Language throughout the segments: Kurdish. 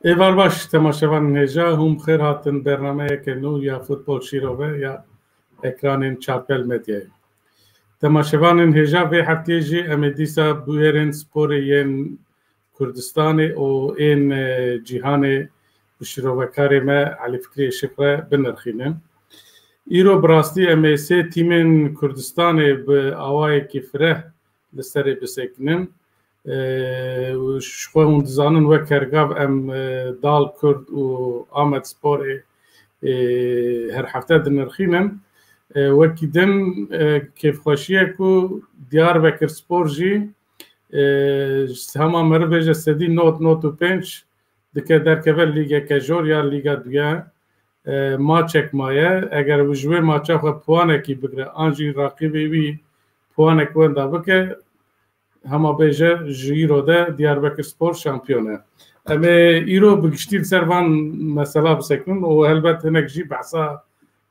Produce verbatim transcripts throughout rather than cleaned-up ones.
Êvar baş, temaşevanên hêja, hûn bi xêr hatin bernameyeke nû ya Futbol Şîrove ya ekranên Çarpel Medyayê. Temaşevanên hêja, vê hefteyê jî em ê dîsa bûyerên sporê yên Kurdistanê û ên, e, cîhanê bi şîrovekarê me Elî Fikrî Işiq re binirxînin. Îro bi rastî em ê sê tîmên Kurdistanê bi awayekî fireh li serê bisekinin. E, û ji xwe hûn dizanin wek Kergav em, e, Dal Kurd û Amed Sporê, e, her hefte dinirxînin. E, wekî din, e, kêfxweşiye ku Diyarbekir Spor jî, e, ji hema meriv bêje sedî nod, nod û pênc dike derkeve lîgeke jor ya lîga duye. E, maçek maye. Eger ji wê maça xwe puanekî bigre, an jî raqîbê wî puanek wenda bike, hema bêje ji îro de Diyarbekir Spor şampiyon e. Em ê îro bi giştî li ser van mesela bisekinin û helbet hinek jî behsa,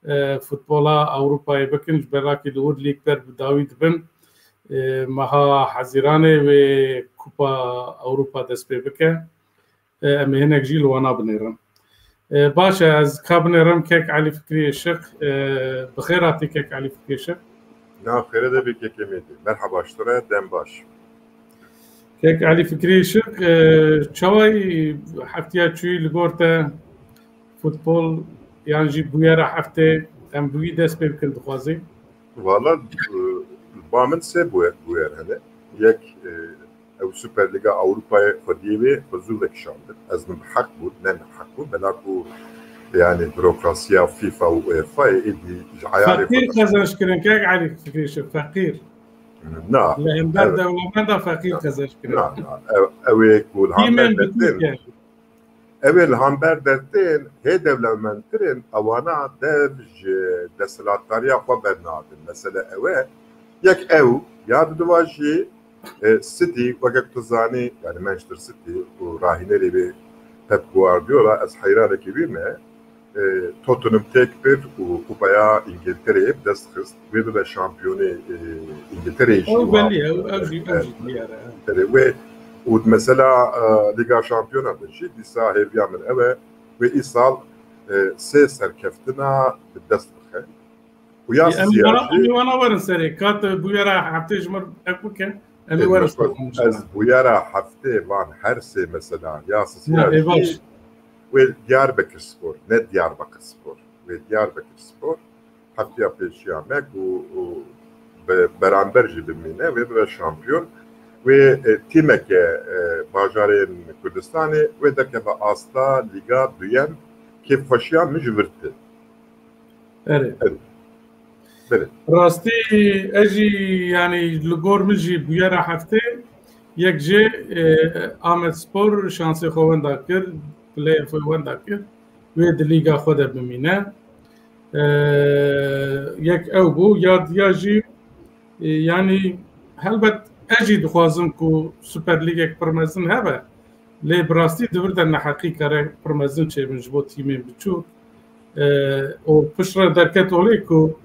e, futbola Ewropayê bikin, ji ber rakî li wir lîg ber bi dawî dibin. E, meha Hezîranê wê Kupa Ewropa dest pê bike. E, em ê hinek jî li wana binêrin. E, baş e, ez ka binêrim kek Elî Fikrî Işiq, e, bi xêr hatî kek Elî Fikrî Işiq. Na xêre de bê kek Emêdî. Merhaba ji te re, dem baş. Kek Elî Fikrî Işiq, e, çawayî heftiya çûyî li gor te futbol yan jî bûyera heftê em bi wî dest pê bikin dixwazî? Valla, e, ba min sê bûyer, bûyer hene. Yek, e, ew Super Lîga Ewropayê xwediyê wê xwe zû vekişandin. Ez min bi heq bû, ne neheq bû. Bela ku, yani, burokrasiya FIFA û UEFA'yê êdî ji eyarê xwe Feqîr qezenç kirin, kek Elî Fikrî Işiq, feqîr. Na. Li hember dewlemenda feqîr qezenç kirin. Na, na. Ew, ew ê ku li hember dertên. Ew ê li hember dertên hê dewlemendtir in, ewana dev ji desthilatdariya xwe bernadin. Mesele ew e. Yek ew, ya di diva jî, e, City, weke tu zanî, yani Manchester City û rahînerê wê Pep Guardiola, ez heyranekî wî me, e, Tottenham têk bir û Kupaya Îngiltereyê bi dest xist. Wê bibe şampiyonê, e, Îngiltereyê jî. Ew belî, ew, ew jî, ew jî diyar e. Wê û mesela, e, Lîga Şampiyonan de jî dîsa hêviya min ew e, wê îsal, e, sê serkeftina bi dest bixe. Û ya sisiya jî. Em wana werin serê, ka tu bûyera heftê ji mir ek bike, em ê werin serê. Ez bûyera heftê van her sê mesela, ya sisiya jî. Wê Diyarbekir Spor, ne Diyarbakir Spor. Wê Diyarbekir Spor. Heftiya pêşiya me ku, û be-, beramber jî bimîne, wê bibe şampiyon. Wê, e, tîmeke, e, bajarên Kurdistanê wê derkeve asta Lîga Duyem, kêfxweşiya min ji vir tê. Erê. Erê. Belê. Rastî ez jî, yani, li gor min jî bûyera heftê yek jê, e, Amed Spor şansê xwe wenda kir, playoffê wenda kir. Wê di lîga xwe de bimîne. E, yek ew bû, ya diya jî, e, yanî helbet ez jî dixwazim ku Super Lîgek pir mezin hebe, lê bi rastî di vir de neheqî kare pir mezin çêbin ji bo tîmên biçûk. E, û piştre derket olê ku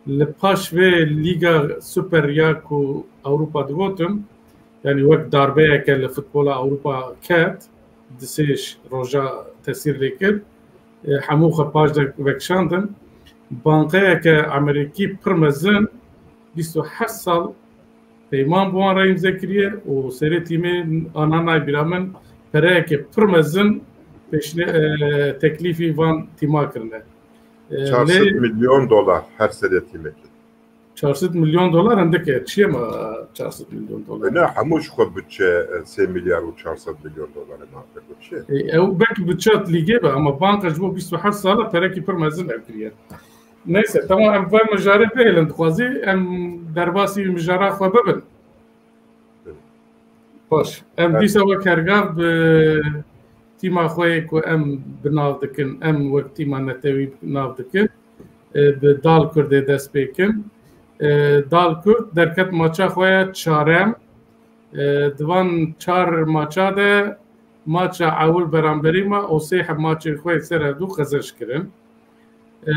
li paş vê Lîga Super ya ku Ewropa digotin, yanî wek darbeyeke li futbola Ewropa ket, di sê roja tesîr lê kir, e, hemû xwe paş de vekişandin. Bankeyeke Amerîkî pir mezin, bîst û heşt sal peyman bi wan re îmze kiriye û serê tîmê ana nayê bîra min pereyeke pir mezin pêşne-, e, teklîfî van tîma kirine. E, çar sed milyon dolar her serê tîmekê. Çar sed milyon dolar hindik e. Çi ye ma çar sed milyon dolar? E, ne, hemû ji xwe bütçe, e, sê milyar û çar sed milyon dolar e, ma pek çi? E, ew belkî bütçe lîgê be, ama banka ji bo bîst û heşt sala perekî pir mezin ev kiriye. Neyse, tamam, em van mijarê bihêlin dixwazî, em derbasî mijara xwe bibin. Baş. Em dîsa wek Kergav bi tîma xwe yê ku em bi nav dikin, em wek tîma netewî bi nav dikin, e, bi Dal Kurdê dest pê kin. E, Dal Kurd derket maça xwe ya çarem. E, di van çar maça de maça ewil beramberî ma û sê heb maçên xwe yê ser hevdû qezenc kirin. E,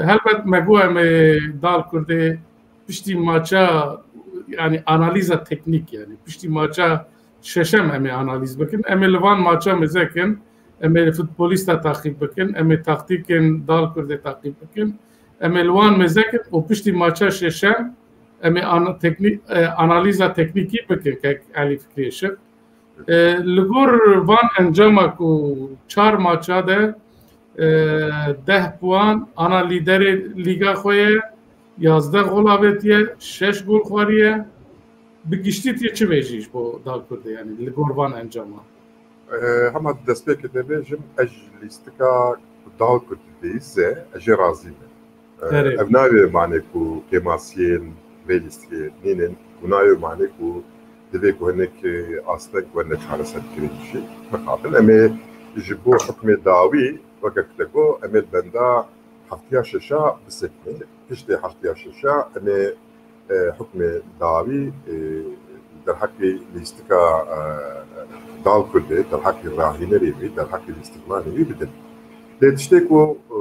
helbet me got em ê Dal Kurdê piştî maça, yani analîza teknîk, yani piştî maça şeşem em ê analîz bikin. Em ê li van maça mêze kin, Em ê futbolîsta taqîb bikin, em ê taktîkên Dal Kurdê taqîb bikin. Em ê li wan mêze kin û piştî maça şeşem em ê ana-, teknî-, e, analîza teknîkî bikin, kek Elî Fikrî Işik. E, li gor van encama ku çar maça de, e, deh puan ana lîderê lîga xwe ye, yazdeh gol avêtiye, şeş gol xwariye. Bi giştî tê çi bêjî ji bo Dal Kurdê, yanî li gor van encama? E, hema destpêkê de bêjim, ez ji lîstika ku Dal Kurdê dize, ez jê razî me. E, Erê. Ev nayê manê ku kêmasiyên vê lîstikê nînin, û nayê manê ku divê ku hinek, e, asteng wene çareserkirin jî. Mixabin, em ê ji bo hukmê dawî, weke ku te got, em ê li benda heftiya şeşa bisekinin. Piştê heftiya şeşa em ê, e, hukmê dawî, e, derheqê lîstika, e, Dal Kurdê, derheqê rahînerê wî, derheqê lîstikvanê wî bidin. Lê tiştê ku, e,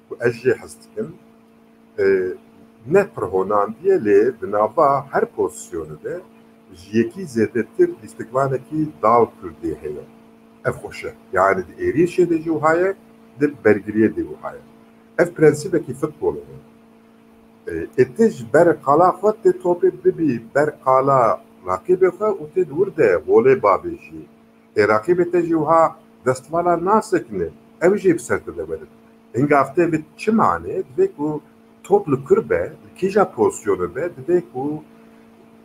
ku ez jê hez dikim, e, ne pir honandiye, lê di nava her pozîsyonê de ji yekî zêdetir lîstikvanekî Dal Kurdê heye. Ev xweş e. Yanî di êrîşê de jî wiha ye, di bergiriyê de wiha ye. Ev prensîbekî futbolê ye. E, ê tu ji ber qala xwe tê topê bibî ber qala raqîbê xwe û tê di wir de golê bavêjî. Ê raqîbê te jî wiha destvala nasekine, ew jî bi ser te de werin. Hinga ev tê bi çi manê? Divê ku top li kur be, li kîja pozisyonê be, divê ku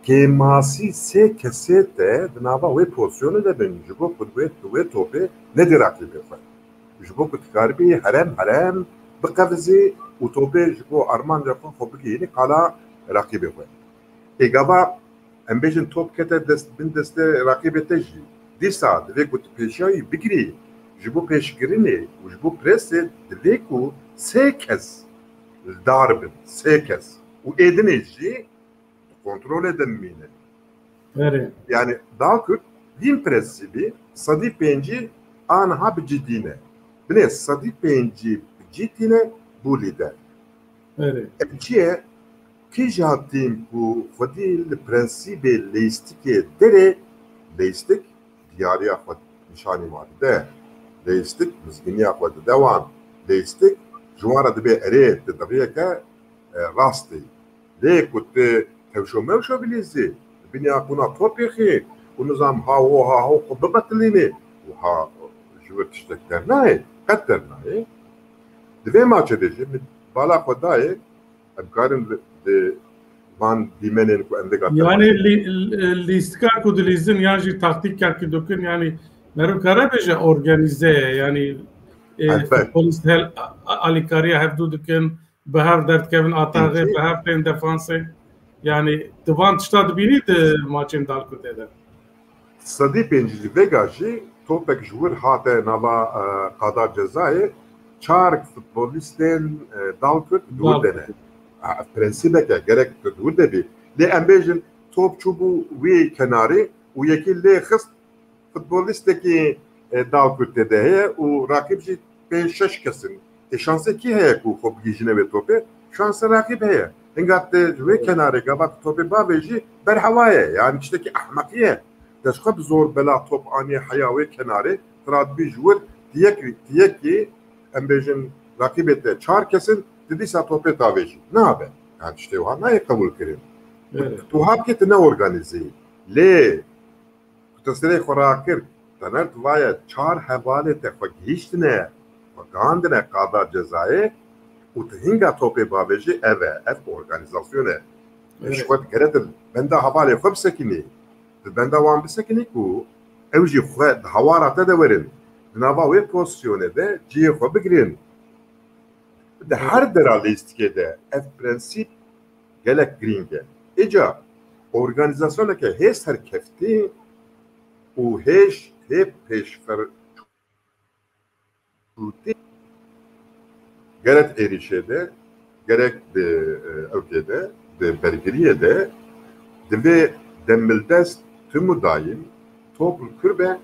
kêmasî sê kesê te di nava wê pozisyonê de bin, ji bo ku wê, wê topê nedê raqîbê xwe. Ji bo ku tu karibî herem herem biqevizî û topê ji bo armanca xwe xwe bigihînî qala raqîbê xwe. Ê gava em bêjin top kete dest, bin destê raqîbê te jî. Dîsa divê ku tu pêşiya wî bigirî, ji bo pêşkirinê û ji bo presê divê ku sê kes li dar bin, sê kes. Û ê dinê jî di kontrolê de bimînin. Erê. Yanî Dal Kurd vîn prensîbî sedî pêncî aniha bi cî tîne. Binê sedî pêncî bi cî tîne bû lîder. Erê. Ev çi ye? Kîja tîm ku xwedî li prensîbê leyîstikê derê, leyîstik diyariya xwe nîşanî wan dide. Leyîstik mizgîniya xwe dide wan. Leyîstik ji wan re dibê erê, tu di riyeke, e, rastî. Lê ku tu tewşo mewşo bilîzî, biniya qûna topê xî û nizam ha wo ha ho xwe bibetilînî û ha ji wir tiştek dernayê, qet dernayê. Di vê maçê de jî min bala xwe dayê, em karin di, di van dîmenên ku em vêga Yani temaşe lî-, lîstika ku dilîzin yan jî taktîka ku dikin, yani meriv kare bêje organize ye, yani, e, Elbet. Futbolîst hel-, a-, alîkariya hevdû dikin, bi hev derdikevin ataxê, Pêncî. Bi hev tên defansê. Yani tu van tişta dibînî di maçên Dal Kurdê de? Sedî pêncî ji vêga jî topek ji wir hate nava, e, qada cezayê, çar futbolîstên, e, Dal Kurd di wir de ne. Dal Kurd. Ha, ev prensîbek e, gerek tu di wir de bî. Lê em bêjin top çûbû wî kenarê û yekî lê xist futbolîstekî, e, Dal Kurd tê de heye û raqîb jî pênc şeş kes in. Ê şansê kî heye ku xwe bigihîjine wê topê? Şansê raqîb heye. Hinga te ji wê kenarê gava tu topê bavêjî ber hewa ye. Yani tiştekî ehmeqî ye. Te ji xwe bi zor bela top aniye heya wê kenarê, tu radibî ji wir, tu yek, tu yekî, em bêjin, raqîbê te çar kes in, tu dîsa topê tavêjî. Nabe. Yani tiştê wiha nayê qebûl kirin. Evet. Tu wiha bikê tu ne organîze yî. Lê Ku te serê xwe rakir, te nerd vaye çar hevalê te xwe gihîştine, xwe gandine qada cezayê û tu hinga topê bavêjî ev e, ev organîzasyon e. Evet. Ji xwe digere tu benda hevalê xwe bisekinî. Tu benda wan bisekinî ku ew jî xwe di hawara te de werin. Di nava wê pozisyonê de cihê xwe bigirin. Di her dera lîstikê de ev prensîp gelek girîng e. Îca organîzasyoneke hê serkeftî û hêj hê pêşferçûtî gerek êrîşê de, gerek di, e, ewkê de, di bergiriyê de, divê demildest tim û dayîm top li kur be,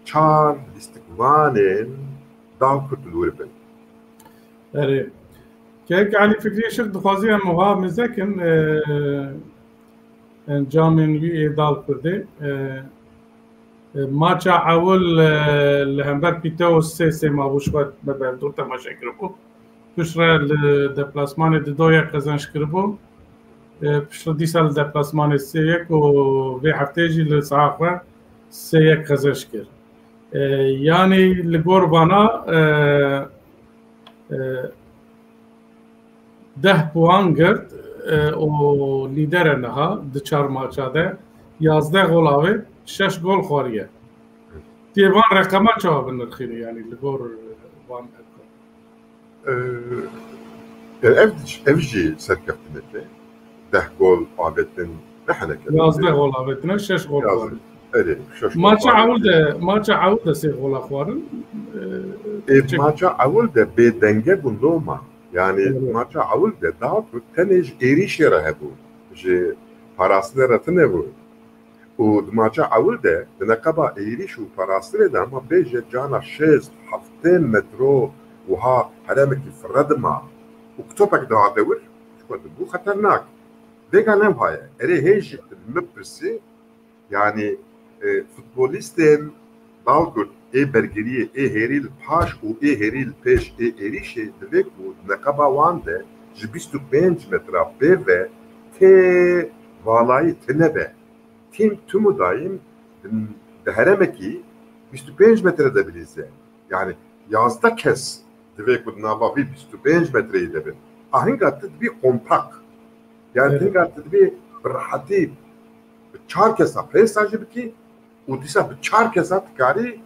çar lîstikvanên Dal Kurd li wir bin. Erê. Kek Elî Fikrî Işik dixwazî em wiha mêze kin, e, encamên wî ê Dal Kurdê. E, Maça ewil, e, li hember Pîtewos sê sê mabû, ji xwe me berdor temaşe kiribû. Piştre li deplasmanê di do yek qezenc kiribû. E, piştre dîsa li deplasmanê sê yek û vê hefteyê jî li saha xwe sê yek qezenc kir. E, yanî li gor vana, e, e, deh puan girt, e, û lîder e niha di çar maça de. Yazdeh gol avêt, şeş gol xwariye. Tê van reqema çawa binirxînî, yanî li gor van? Ee, yani ev, ev jî serkeftineke. Deh gol avêtin ne heneke. Yazdeh gol avêtine, şeş gol xwarin. Erê, şeş gol. Maça ewil de, maça ewil de sê gola xwarin. Ee, maça ewil de bêdenge bûn loma. Yani maça ewil de Dawkurt tenê ji êrîşê re hebû. Ji parastinê re tune bû. Û di maça ewil de di neqeba êrîş û parastinê de hema bêje cana şêst heftê metro wiha heremekî firre dima û topek dihate wir, ji xwe dibû xeternak. Vêga ne wiha ye. Erê hê jî tu li min pirsî, yanî, e, futbolîstên Dawkurt ê bergiriyê, ê hêrî li paş û ê hêrî li pêş ê êrîşê divê ku di neqeba wan de ji bîst û pênc metra pê ve tê valayî tune be. Tîm tim û dayîm di, di heremekî bîst û pênc metre de bilîze. Yani yazdeh kes divê ku di nava vî bîst û pênc metreyî de bin. A hinga tu dibî kompak. Yani hinga tu dibî bi rehetî bi çar kesa prêsa jî bikî û dîsa bi çar kesa dikarî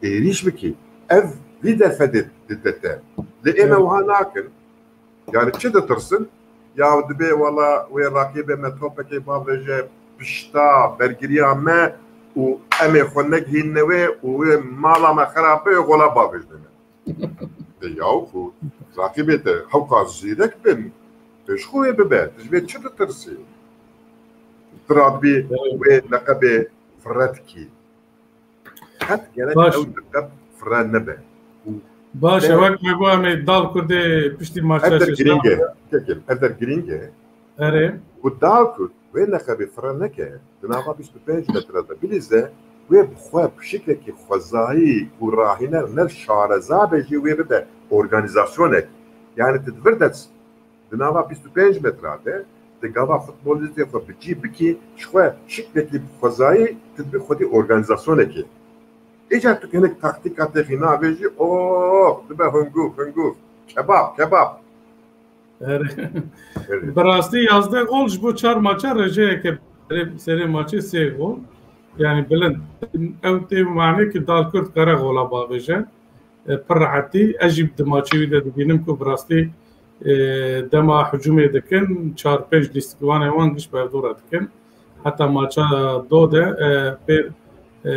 êrîş bikî. Ev vî derfedê dide te. Lê ême wiha nakin. Yani çi ditirsin? Ya dibê wala wê raqîbê me topekê bavêje pişta bergiriya me û em ê xwe negihînine wê û wê mala me xerab be, wê gola bavêjne me. De yaw ku raqîbê te hewqa zîrek bin, tu ji xwe wê bibe. Tu ji vê çi ditirsî? Tu radibî wê neqebê firre dikî. Qet gerek ew neqeb firre nebe. Baş e, wek me got, em ê Dal Kurdê piştî maçê. Ev der girîng e. Kekim, ev der girîng e. Erê. Ku Dal Kurd wê neqebê firre neke, di nava bîst û pênc metre de bilîze, wê bi xwe bi şiklekî xwezayî ku rahîner ne şareza be jî wê bibe organîzasyonek. Yani tu di vir de Di nava bîst û pênc metra de, di gava futbolîstê xwe bi cî bikî, ji xwe şiklekî bi xwezayî, tu dibî xwedî organîzasyonekê. Îcar tu hinek taktîka têxî navêjî, oh, dibe hingûv, hingûv. Kebab, kebab. Erê. Erê. Bi rastî yazdeh gol ji bo çar maça rêjeyeke serê, serê maçê sê gol. Yani bilind. Ew tê manê ki Dal Kurd kare gola bavêje. E, pir rehetî. Ez jî di maçê wî de dibînim ku bi rastî, e, dema hicûmê dikin, çar pênc lîstikvanê wan giş berdora dikin. Heta maça do de, e, pê, e,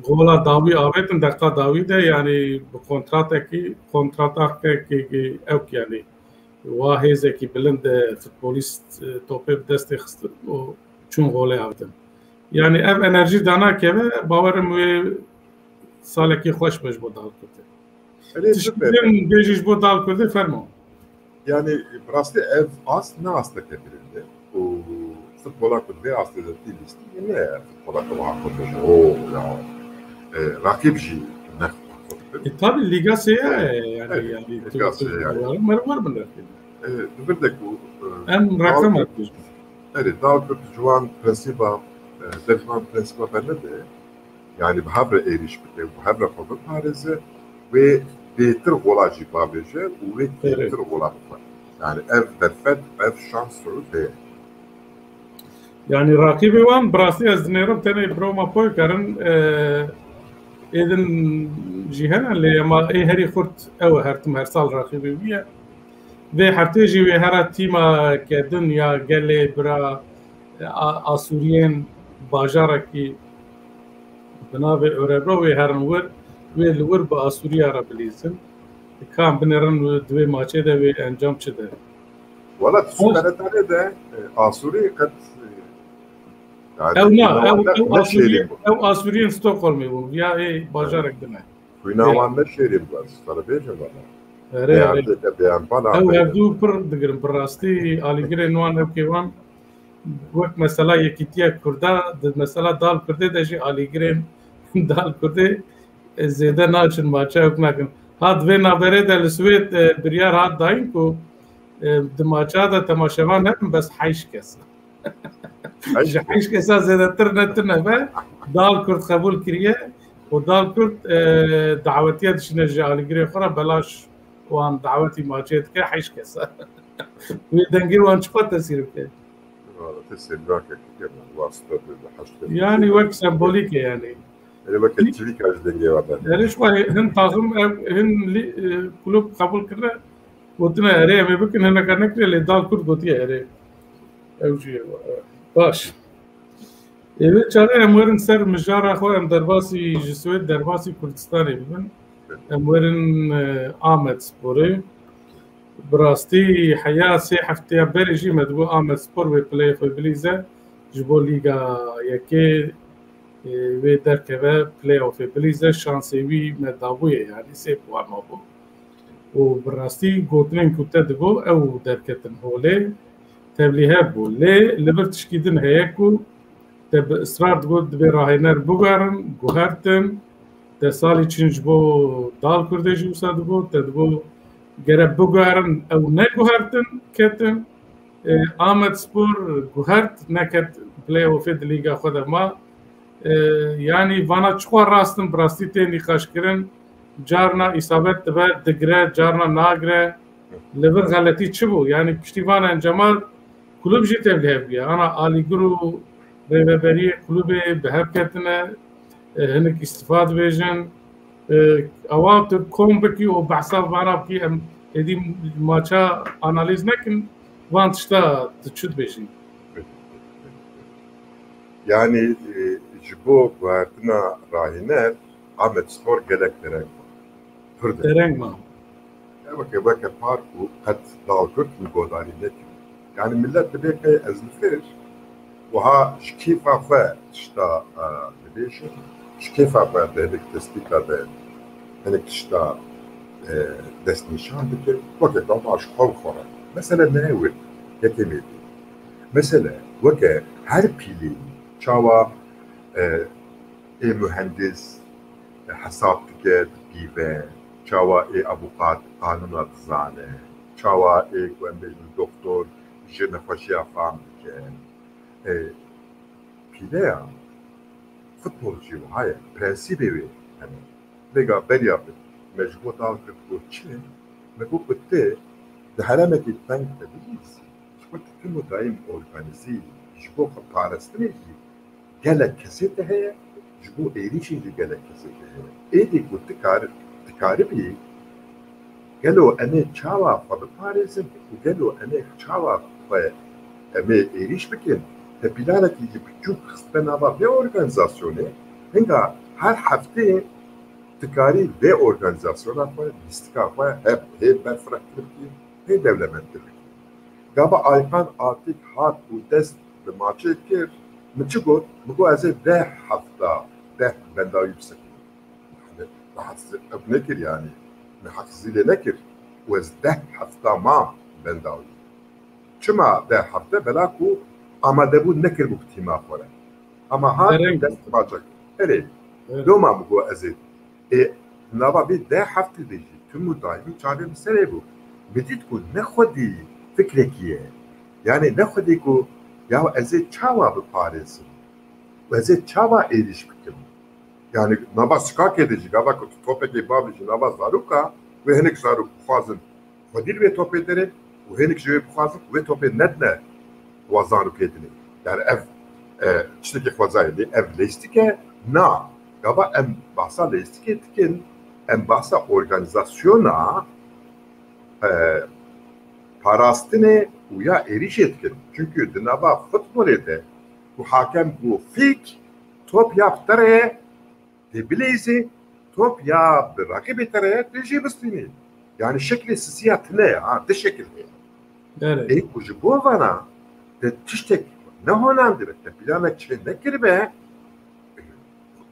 gola dawî avêtin, deqa dawî de, yanî bi kontratekî, kontratakekî ewk, yanî wa hêzekî bilind de futbolîst, e, topê bi destê xistin û çûn golê avêtin. Yani ev enerjî dana keve, bawerim wê salekî xweş be ji bo Dal Kurdê. Erê, tiştên bêjî ji bo Dal Kurdê, fermo. Yani bi rastî ev ast ne asteke bilind e. Û futbola ku di vê astê de tê lîstî ne futbola ku wiha xwe bêje. O ya, e, rakîb jî ne xwe bêje. E, tabii Lîga Sêya ye, yani, evet, yani Lîga Sêya ye. Meriv war bin rakîb. E, di vir de ku, e, em rakam. Erê, Dal Kurd ji wan prensîba, e, dev ji wan prensîba bernede, yani bi hev re êrîş bike û bi hev re xwe biparêze, wê bêtir gola jî bavêje û wê kêmtir gola bixwe. Yani ev derfet, ev şans Siûd heye. Yani raqîbê wan, bi rastî ez dinêrim tenê Broma Poykarin, e, êdin jî hene, lê ema ê herî xurt ew e, her tim her sal raqîbê wî ye. Vê heftê jî wê here tîmeke din ya gelê bira, e, a-, Asûriyên bajarekî bi navê Örebro wê herin wir, wê li wir bi Asûriya re bilîzin. Ka em binêrin di wê maçê de wê encam çi de? Wela tu Süper Etare'de, e, Asûrî qet, e, yani, ew na, ew, ew Asûrî, ew Asûriyên Stockholmê bûn. Ya ê bajarek din e. Xwîna wan ne şêrîn bû, ez ji te re bêjim valla. Erê, erê. Ew hevdû pir digirin, bi rastî alîgirên wan, ewkê wan wek mesela Yekîtiya Kurda, di mesela Dal Kurdê de jî alîgirên Dal Kurdê, e, zêde naçin maça, wek nakin. Ha, di vê navberê de li Swêd, e, biryar hat dayîn ku, e, di maça de temaşevan nebin, bes heşt kes. Ji heşt kesa zêdetir ne tune be, Dal Kurd qebûl kiriye û Dal Kurd, e, dawetiye dişine ji alîgirê xwe re belaş wan dawetî maçê dike, heşt kesa. Wê dengê wan çiqas tesîr bike? Valla tesîr nake, kike min wasta bi heşt kes. Yani wek sembolîk e yani. Erê weke çivîka ji dengê wan derkeve. Erê ji xwe hin taxim ev, hin lî-, e, kulüp qebûl kirine, gotine erê em ê bikin, hineka nekiriye, lê Dal Kurd gotiye erê. Ew jî ye. Baş. Ê, vê çare em werin ser mijara xwe, em derbasî ji Swêd, derbasî Kurdistanê bibin. Em werin, e, Amedsporê. Bi rastî heya sê hefteya berê jî me digot Amedspor wê playoffê bilîze. Ji bo Lîga Yekê, e, wê derkeve playoffê bilîze. Şansê wî me dabûye, yani sê puan mabû. Û bi rastî gotinên ku te digot ew derketin holê, tevlîhev bû. Lê li vir tişkî din heye ku te bi israr digot divê rahêner biguherin, guhertin. Te salî çin ji bo Dal Kurdê jî wisa digot, te digot gere biguherin, ew neguhertin, ketin. E, Amedspor guhert, neket playoffê di lîga xwe de ma. E, yanî vana çiqas rast in, bi rastî tê nîqaşkirin. Carna îsabet dibe, digire, carna nagire. Li vir xeletî çi bû? Yanî piştî van encama kulüp jî tevlîhev bûye. Ana alîgir û rêveberiyê kulübê bi hev ketine, e, hinek îstifa dibêjin. E, ewa tu kom bikî û behsa vana bikî, em êdî maça analîz nekin, van tişta tu çi dibêjî? Yani, e, ji bo guhertina rahîner Amedspor gelek dereng bû. Pir dereng. Dereng ma. Ya weke, weke park û qet Dal Kurd min godarî nekir. Yani millet dibê qey ez li vir wiha ji kêfa xwe tişta, e, dibêjim. Ji kêfa xwe di hinek tespîta de hinek tişta, e, destnîşan dikir. Weke gava ji xwe xwe re. Mesele ne ew e. Yekê mêdî. Mesele weke her pîlî çawa, e, ê muhendis hesab dike, dipîve, çawa ê avûqat qanûna dizane, çawa ê ku em bêjin doktor ji nexweşiya fam dike. E, pîleya futbol jî wiha ye, prensîbê wê hene. Vêga beriya min, me ji bo Dal Kurd got çi? Me got ku tu di herêmekî teng de bibî, ji xwe tu tim û dayîm organîzî, ji bo xwe parastinê jî gelek kesê te heye, ji bo êrîşê jî gelek kesê te heye. Êdî ku tu kar-, tu karibî, gelo em ê çawa xwe biparêzin û gelo em ê çawa xwe em ê êrîş bikin? Te planekî jî biçûk xistbe nava vê organîzasyonê, hinga her hefteyê tu karî vê organîzasyona xwe, lîstika xwe hê berfirehtir bikî, hê dewlemendtir bikî. Gava Aykan Atîk hat û dest bi maçê kir, min çi got? Min got, ez ê deh hefta, deh bendawî bisekinîm. Ev nekir yani. Min heqsizî lê nekir. Û ez deh hefta mam bendawî. Çima deh hefte? Bela ku amadebûn nekiribû bi tîma xwe re. Ama hat dest maça kir. Erê. Doma min got ez ê. Ê, nava vê deh hefte de jî tim û daîmî çavê min serê bû. Min dît ku ne xwedî fikrekî ye. Yani ne xwedî ku ya ez ê çawa biparêzim? Û ez ê çawa êrîş bikim? Yani nava sikakê de jî gava ku tu topekê bavêjî nava zaroka, wê hinek zarok bixwazin xwedî li wê topê derê û hinek ji wê bixwazin wê topê nedine wa zarokê dinê. Yani ev, e, tiştekî xwezayê lê ev lêstik e, na. Gava em bahsa lêstikê dikin, em bahsa organîzasyona, e, parastinê û ya êrîşê dikin. Çünkü di nava futbolê de ku hakem ku fîk top ya bi te re ye, tê bileyzê, top ya bi reqîbê te re ye, tê jê bistînî. Yani şeklê sisiya tune ye, ha, di şekil heye. Ê ku ji bo vana te tiştek nehonandibe, te planek çê nekiribe,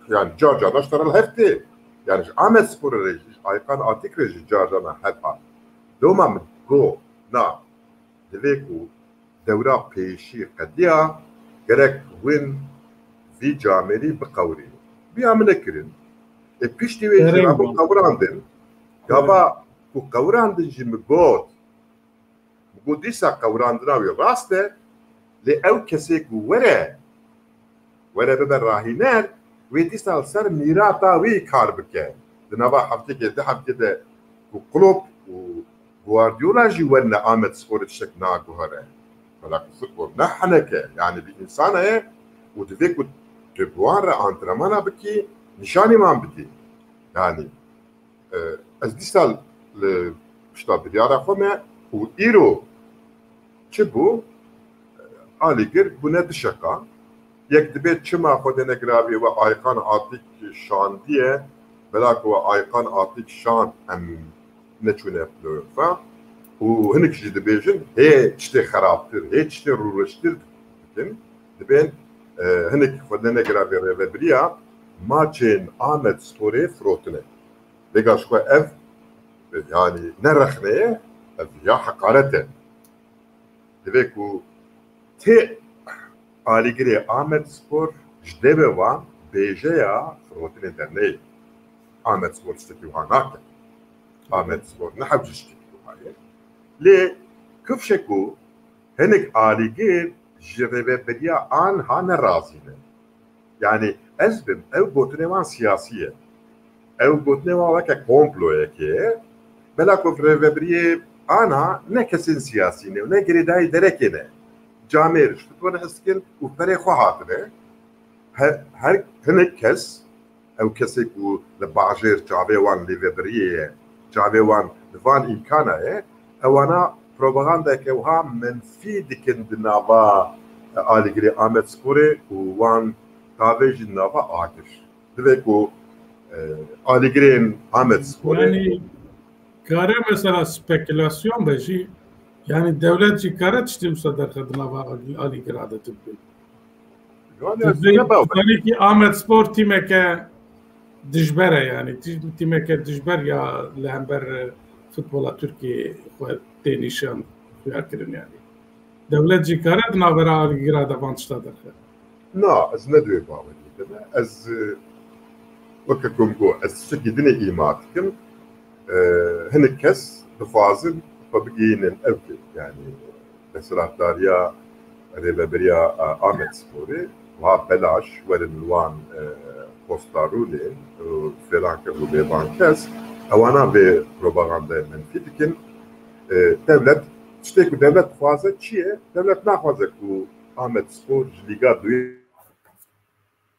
yani car carna ji te re li hev tê. Yani ji Amedsporê re jî, ji Aykan Atîk re jî car carna hev hat. Doma min got, na, divê ku dewra pêşî qediya, gerek win vî camêrî biqewirînin. Biya min nekirin. Ê piştî wê jî rabû qewirandin. Gava ku qewirandin jî min got, min got dîsa qewirandina wî rast e, lê ew kesê ku were, were bibe rahîner, wê dîsa li ser mîrata wî kar bike. Di nava heftêkê, du heftê de ku Klopp û Guardiola jî werine Amedsporê tiştek naguhere. Belakî futbol ne heneke, yanî bir însan heye û divê ku tu bi wan re antrenmana bikî, nîşanî wan bidî. Yanî, e, ez dîsa li pişta biryara xwe me û îro çi bû? Alîgir bûne du şeqa. Yek dibê çima Xwedê negiravê we Aykan Atik şandiye, bela ku we Aykan Atik şand em neçûne playofa. Û hinek jî dibêjin hê tiştê xerabtir, hê tiştê rûreştir dikin. Dibên, e, hinek Xwedê negiravê rêvebiriya maçên Amedsporê firotine. Vêga ji xwe ev, yanî ne rexne ye, ev ya heqaret e. Divê ku tê alîgirê Amedspor ji devê wan bêjeya firotinê derneyê. Amedspor tiştekî wiha nake. Amedspor ne hewce tiştekî wiha ye. Lê kifşe ku hinek alîgir ji rêveberiya anha nerazî ne. Yanî ez bim, ew gotinê wan siyasî ye. Ew gotinê wan weke komployekê ye. Bela ku rêvebiriyê ana ne kesên siyasî ne û ne girêdayî derekê ne. Camêr ji futbolê hez dikin û perê xwe hatine. He-, her hinek kes, ew kesê ku li bajêr çavê wan lêvebiriyê ye, çavê wan li van îmkana ye, ewana propagandeke wiha menfî dikin di nava, e, alîgirê Amedsporê û wan tavê jî di nava agir. Divê ku, e, alîgirên Amedsporê Yanî kare mesela spekulasyon be jî, yanî dewlet jî kare tiştê wisa derxe di nava alî-, alîgira de tu bibî. Yanî ez Divê ne bawer. Zanî ki Amedspor tîmeke dijber e, yanî tî-, tîmeke dijber ya li hember, e, futbola Tirkiyê xwe tê nîşan xuya kirin yanî. Dewlet jî kare di navbera alîgira de van tişta derxe. Na, ez ne di wê baweriyê de me. Ez, e, weke ku min got, ez tiştekî dinê îma dikim. E, hinek kes dixwazin xwe bigihînin ew ke, yanî desthilatdariya rêveberiya, e, Amedsporê, wiha belaş werin li wan, e, posta rûnên û filan kes û bêvan kes, ewana vê propagandayê menfî dikin. E, dewlet, tiştê ku dewlet dixwaze çi ye? Dewlet naxwaze ku Amedspor ji Lîga Duyê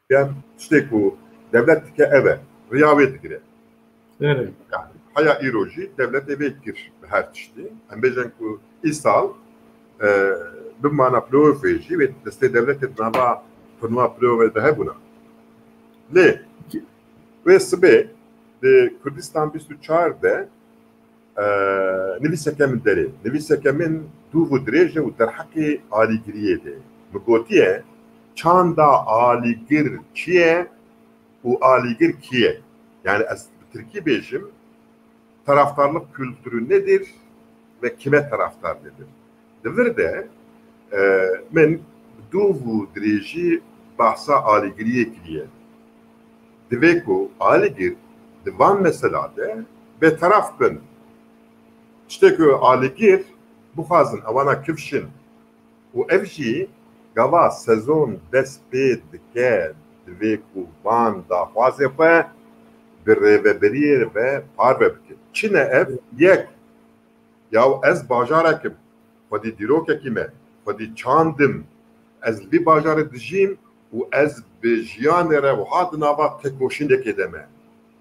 Yan tiştê ku dewlet dike ev e, riya wê digire. Erê. Yani, heya îro jî dewletê vê kir bi her tiştî. Em bêjin ku îsal, e, bimana playoffê jî wê destê dewletê di nava turnuva playoffê de hebûna. Lê wê sibê di Kurdistan bîst û çar de, e, nivîseke min derê. Nivîseke min dûv û dirêj e û derheqê alîgiriyê de. Min gotiye, çanda alîgir çi ye û alîgir kî ye? Yani ez bi tirkî bêjim, taraftarlık kültürü nedir ve kime taraftar nedir? Di vir de, e, min bi dûv û dirêjî behsa alîgiriyê kiriye. Divê ku alîgir di van mesela de bêteraf bin. Tiştê ku alîgir bixwazin ewana kifşin û ev jî gava sezon dest pê dike, divê ku van daxwazê xwe bi rêvebiriyê ve parve bikin. Çi ne ev? Yek, yaw ez bajarek im, xwedî dîrokekî me, xwedî çand im, ez li vî bajarê dijîm û ez bi jiyanê re wiha di nava têkoşînekê de me.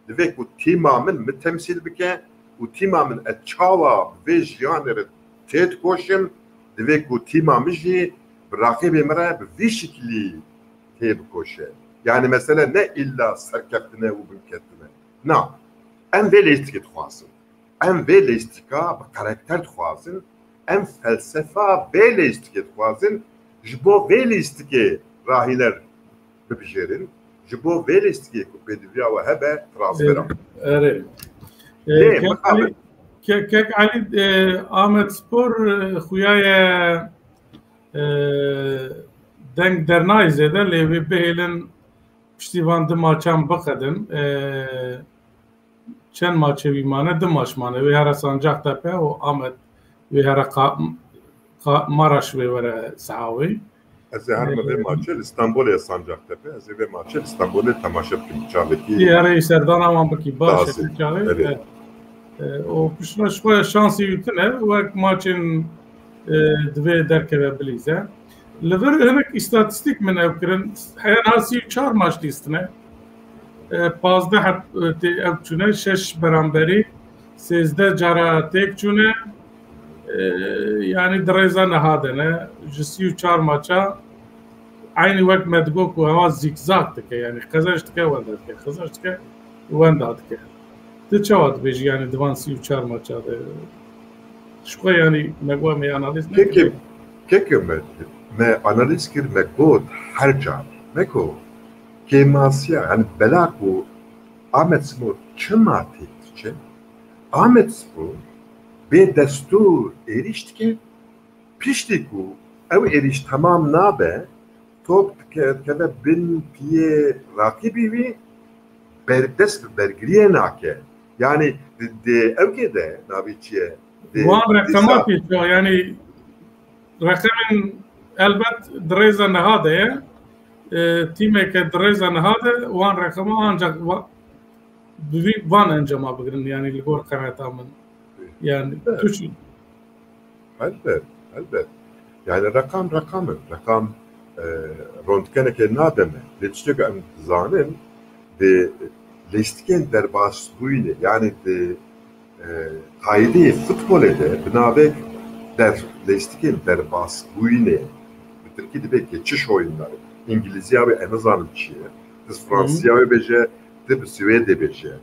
Divê ku tîma min min temsîl bike û tîma min ez çawa bi vê jiyanê re têdikoşim, divê ku tîma min jî bi raqîbê min re bi vî şiklî têbikoşe. Yani mesele ne îlla serkeftine û binkeftine. Na, em vê lêstikê dixwazin. Em vê lêstika bi karakter dixwazin, em felsefa vê lêstikê dixwazin, ji bo vê lêstikê rahîner bibijêrin, ji bo vê lêstikê ku pêdiviya we hebe, transfera. Erê. Lê, e, Kek mixabin. Alî, Ke-, Kek Alî, e, Amedspor, e, xuya ye E, deng dernayê zêde, lê wê bihêlin piştî van du maçan biqedin. E, çend maçê wî mane? Du maç mane. Wê here Sancaktepe û Amed, wê here Qa-, Qa-, Maraş wê were Sehawê. Ez ê herme vê maçê li Stenbolê, Sancaktepe. Ez ê vê maçê li Stenbolê temaşe bikim. Çavekî Yê herê serdana wan bikî. Baş e, Dazî. Çavê. Evet. E, e, û piştre ji xwe şansî wî tune, wek maçên, e, divê derkeve bilîze. Li vir hinek îstatîstîk min ew kirin. Heya niha sî û çar maç lîstine. E, pazdeh heb, e, tê ew çûne, şeş beramberî, sêzdeh cara têk çûne. E, yanî di rêza niha de ne. Ji sî û çar maça eynî wek me digot ku hewa zîkzak dike, yanî qezenç dike, wenda dike, qezenç dike, wenda dike. Tu çawa dibêjî, yanî di van sî û çar maça de? Ji xwe, yanî me got me analîz Keke, nekiriye. Keke me, me analîz kir, me got her car. Me got kêmasiya, yanî bela ku Ahmet Spor çima têk diçe? Ahmet Spor bê destûr êrîş dike, piştî ku ew êrîş temam nabe, top dike, dikeve bin piyê raqîbî wî, ber-, dest bi bergiriyê nake. Yanî di, di ewkê de navê çi ye? Di Wan reqema dîsa pêşiya, yanî reqemên elbet di rêza niha de ye. E, tîmeke di rêza niha de wan reqema ancak va-, bi vî van encama bigirin, yanî li gor qeneta min. Yani Evet. Türkçe. Elbet, elbet. Yani rakam rakam in. Rakam, e, rondkenekê nade me. Lê tiştê ku em dizanin, di lîstikên derbasbûyînê, yani di, e, tayîdê futbolê de bi navê der-, lîstikên derbasbûyînê, bi tirkî dibê geçiş oyunları. Îngilîziya wê ez nizanim çi ye. Di Hı hı. Fransiya wê bêje, di bi Swêdê bêje.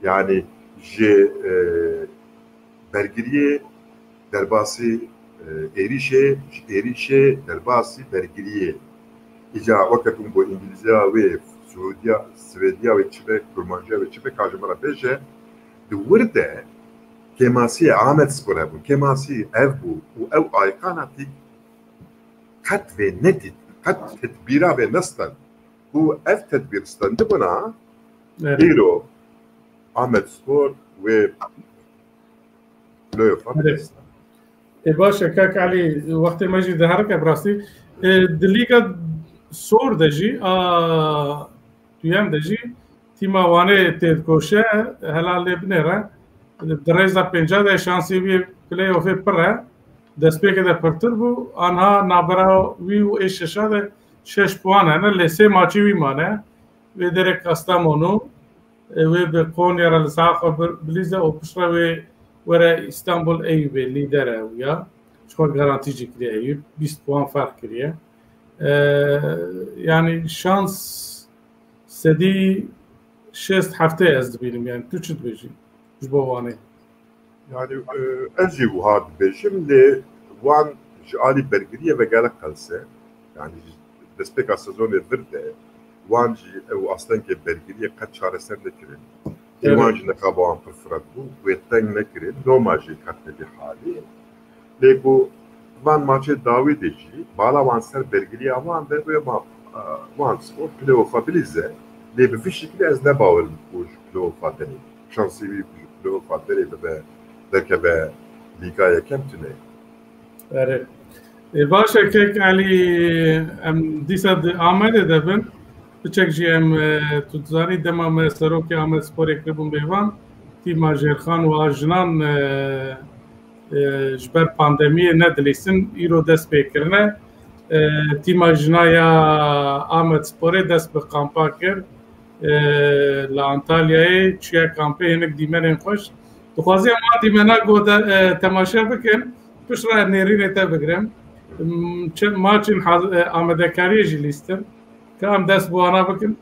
Yani ji, e, bergiriyê derbasî, e, êrîşê, ji êrîşê derbasî bergiriyê. Îca weke ku bo Îngilîziya wê Swêdiya, Swêdiya wê çi be, kurmanciya wê çi be, ka ji min re bêje, di wir de kêmasiyê Amed Spor hebûn. Kêmasî ev bû û ew ayqana tîk qet vê nedît, qet tedbîra vê nestan. Ku ev tedbîr stendibûna, Evet. Îro Amed Spor wê playoff-a Evet. bideste. E, baş e, kak Elî, wextê me jî diherike bi rastî. E, di Lîga Sor de jî, a, duyem de jî, tîma Wanê têdikoşe, helal lê binêre. Di rêza pênca de şansê wî playoffê pir e. Destpêkê de pirtir bû. Anha navbera wî û ê şeşa de şeş puan hene. Lê sê maçî wî mane. Wê derê Kastamonu, e, wê bi Konya re li saha xwe bir-, bilîze û piştre wê were Îstanbul Eyüpê, lîder e ew ya. Ji xwe garantî jî kiriye Eyüp. Bîst puan ferq kiriye. E, yani şans sedî şêst heftê ez dibînim. Yani tu çi dibêjî ji bo Wanê? Yani, e, ez jî wiha dibêjim, lê wan ji alî bergiriyê ve gelek qels e. Yani, ji destpêka sezonê vir de wan jî ew astengê bergiriyê qet çareser nekirin. Ê Evet. wan jî niqaba wan pir firend bû, wê teng nekirin, loma jî ketine vî halî. Lê ku van maçê dawî de jî bala wan ser bergiriya wan de, wê ma, e, wan Spor playoff-a bilîze, lê bi vî şekilî ez ne bawer im ku ji playoff-a derê, şansê wî ku ji playoff-a derê bibe, derkeve Lîga Yekem tune. Erê. E, baş e, kek Elî, em dîsa di Amedê de bin. Piçek jî em, e, tu dizanî dema me serokê Amed Sporê kiribû mêvan, tîma Jêrxan û a jinan, e, e, ji ber pandemiyê nedilîstin, îro dest pê kirine. E, tîma jina ya Amed Sporê dest bi kampa kir, e, li Antalyayê, çûye kampê hinek dîmenên xweş. Dixwazî em wan dîmena ku de, e, temaşe bikin, piştre nêrînê te bigirim. M-, çi maçên haz-, e, amadekariyê jî lîstin. Ka em dest bi wana bikin.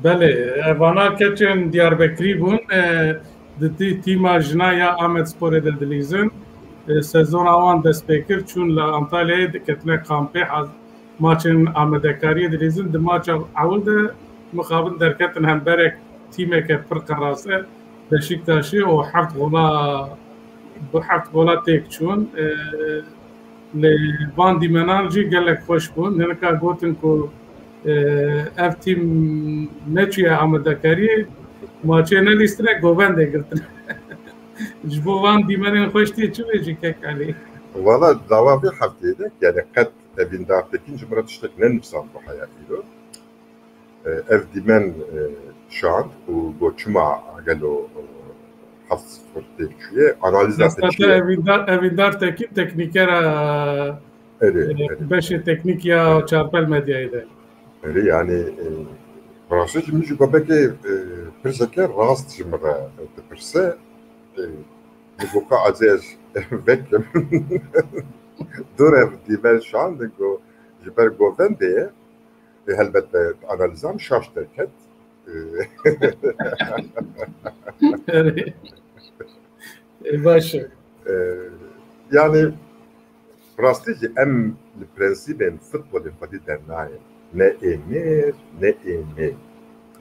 Belê, evana keçên Diyarbekirî bûn. E, di tî-, tîma jina ya Amedsporê de dilîzin. E, sezona wan dest pê kir, çûn li Antalyayê diketine kampê, haz-, maçên amadekariyê dilîzin. Di maça ewil de mixabin derketin hemberek tîmeke pir qerase Beşiktaşê û heft gola, bi heft gola têk çûn. E, Lê van dîmenan jî gelek xweş bûn. Hinika gotin ku, e, ev tîm neçûye amadekariyê, maçê nelîstine, govendê girtine. Ji bo van dîmenên xweş tê çi bêjî kek Elî? Wala dawa vê hefteyê de, yani qet Evîndar Tekin ji min re tiştek nenivîsand bi heya îro. E, ev dîmen, e, şand û got çima gelo, e, heft sifir tê çûye. Analiza Destpêkê Evîndar, Evîndar Tekin teknîkera, Erê, e, erê. Beşê teknîk ya Çarpel Medyayê de. Erê, yani, e, bi rastî jî min jî gobekê, e, pirseke rast ji min re dipirse. E, min got ka acê ez vekim. Dur ev dîmen şand, got ji ber govendê ye. E, helbet be analizam şaş derket. E, Erê. E, baş e. E, yani, rastî jî em li prensîbên futbolê xwedî dernayên. Ne ê mêr, ne ê mêr.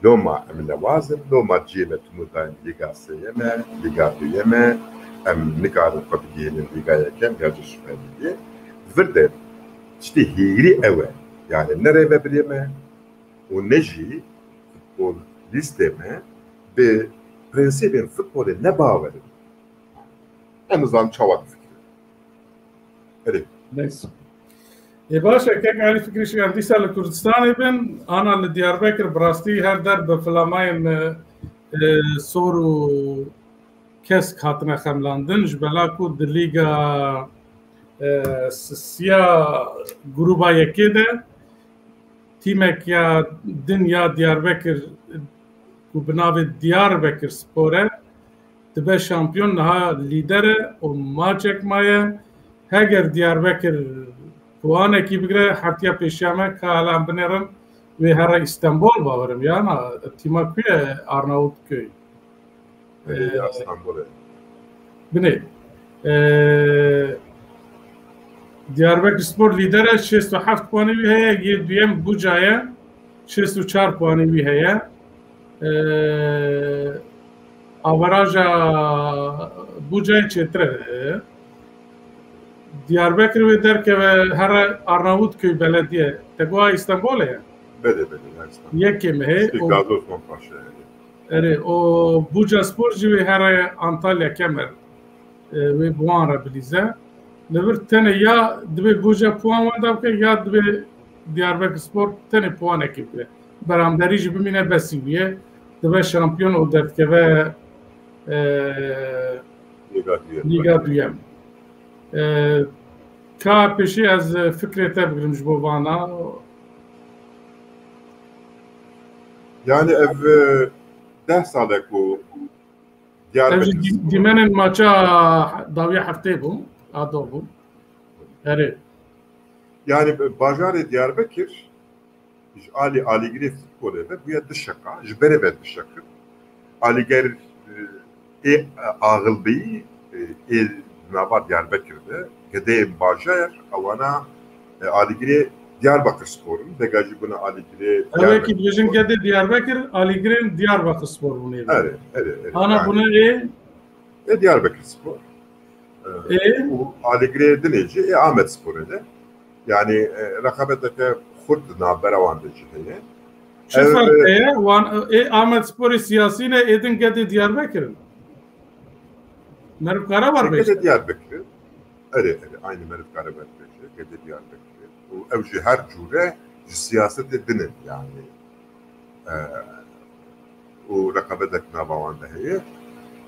Loma em lewaz in, loma cihê me timû dayên Lîga Sêyem e, Lîga Duyem e, em nikarin xwe bigihînin Lîga Yekem ya jî Super Lîgê. Vir de tiştê hîrî ew e. Yani ne rêvebirê me û ne jî futbolîstê me bi prensîbên futbolê ne bawer in. Em nizanin çawa difikirin. Erê. Neyse. Ê baş e, kek Elî Fikrî şiyan dîsa li Kurdistanê bin, ana li Diyarbekir bi rastî her der bi filamayên, e, e, sor û kesk hatine xemlandin. Ji bela ku di Lîga, e, s-, siya grûba yekê de tîmek ya din ya Diyarbekir ku bi navê Diyarbekir Spor e, dibe şampiyon, niha lîder e û maçek maye. Heger Diyarbekir puanekî bigire, heftiya pêşiya me ka helan binêrin wê here Îstenbol, bawerim ya na, tîma ku ye, Arnavutköy. Ee, ya Stenbolê. Binê. Ee, Diyarbekir Spor lîder e, şêst û heft puanê wî heye, yê duyem Buca ye, şêst û çar puanê wî heye. Ee, averaja Bucayê çêtir e. Diyarbekir wê derkeve here Arnavutköy Belediye. Te got Îstenbolê ye? Belê, belê, ya Stenbolê. Yekê mehê. Gazi Osman Paşa ye. Erê, û Buca Spor jî wê here Antalya Kemer, e, wê bi wan re bilîze. Li vir tenê ya divê Buca puan wenda bike ya divê Diyarbekir Spor tenê puanekê bigire. Beramberî jî bimîne besî bûye. Dibe şampiyon û derdikeve, e, Lîga duyem. Lîga duyem. E, ka pêşî ez fikrê te bigirim ji bo vana. Yani ev, e, deh sal e ku Diyarbekir Spor. Ev jî dî-, dîmenên maça dawiya heftê bû, a do bû. Erê. Yani bajarê Diyarbekir ji alî alîgirê futbolê ve bûye du şeqa, ji berê ve dişeqin. Alîger, e, ê axilbî, e, ê nava Diyarbekir de, gedeyên bajar, ewana, e, alîgirê Diyarbakir Spor in, dega jî bûne alîgirê Diyarbekir Spor. Ew ê ki dibêjin gedê Diyarbekir, alîgirên Diyarbakir Spor bûne. Erê, erê, erê. Ana yani bûne ê? Ê Diyarbekir Spor. E, ê? Û alîgirê dinê jî ê Amed Sporê de. Yani, e, reqabeteke xurt di navbera wan de jî heye. Çi ferq heye? Wan, ê Amed Sporê siyasî ne, ê din gedê Diyarbekir in. Meriv kare wer Gede Diyarbekir. Erê, erê, aynı meriv kare wer bêje. Gede Diyarbekir. Û ew jî her cûre ji siyasetê din in, yani. E, û reqabetek nava wan de heye.